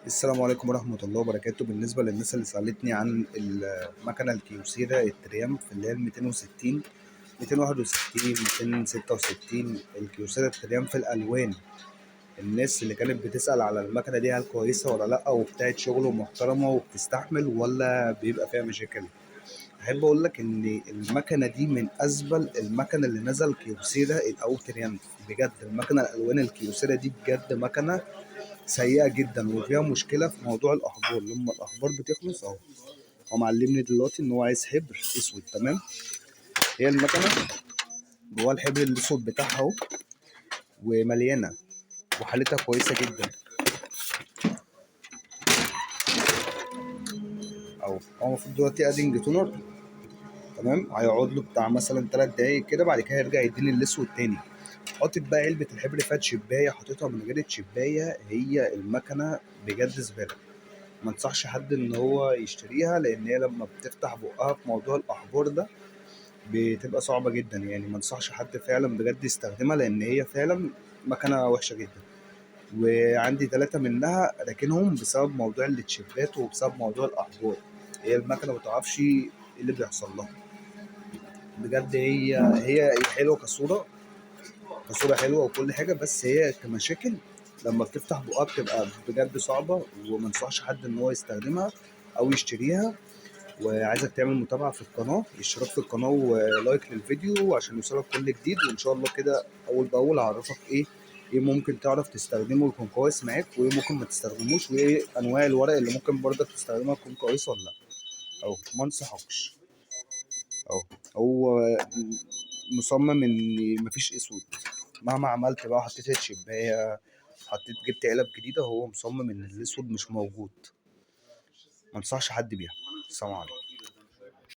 السلام عليكم ورحمة الله وبركاته. بالنسبة للناس اللي سألتني عن المكنة الكيوسيرا التريامف اللي هي 260، 261، 266، الكيوسيرا التريامف الألوان، الناس اللي كانت بتسأل على المكنة دي هل كويسة ولا لأ، وبتاعت شغل ومحترمة وبتستحمل ولا بيبقى فيها مشاكل. أحب أقول لك إن المكنة دي من أزبل المكن اللي نزل كيوسيرا أو تريامف بجد. المكنة الألوان الكيوسيرا دي بجد مكنة سيئة جدا، وفيها مشكلة في موضوع الأحبار. لما الأحبار بتخلص أهو، هو معلمني دلوقتي إن هو عايز حبر أسود، تمام؟ هي المكنة جواها الحبر الأسود بتاعها أهو، ومليانة وحالتها كويسة جدا أهو. هو المفروض دلوقتي adding toner، تمام؟ هيقعد له بتاع مثلا 3 دقايق كده، بعد كده هيرجع يديني الأسود تاني. حاطط بقى علبة الحبر فيها تشباية، حاططها من غير تشباية. هي المكنة بجد زبالة، ما انصحش حد ان هو يشتريها، لان هي لما بتفتح بقها في موضوع الاحبار ده بتبقى صعبة جدا. ما انصحش حد فعلا بجد يستخدمها، لان هي فعلا مكنة وحشة جدا. وعندي 3 منها راكنهم بسبب موضوع التشيبات وبسبب موضوع الاحبار. هي المكنة ما تعرفش ايه اللي بيحصل لها بجد. هي حلوة كصورة حلوة وكل حاجة، بس هي كمشاكل لما بتفتح بقها بتبقى بجد صعبة، وما انصحش حد ان هو يستخدمها او يشتريها. وعايزك تعمل متابعة في القناة، اشتراك في القناة ولايك للفيديو عشان يوصلك كل جديد، وان شاء الله كده اول باول هعرفك ايه ممكن تعرف تستخدمه ويكون كويس معاك، وايه ممكن ما تستخدموش، وايه انواع الورق اللي ممكن برضك تستخدمها تكون كويس ولا لا. اهو ما انصحكش اهو، هو مصمم ان مفيش اسود مهما عملت بقى، حطيت الشبايه، جبت علب جديده، هو مصمم ان الاسود مش موجود. ما انصحش حد بيها. السلام عليكم.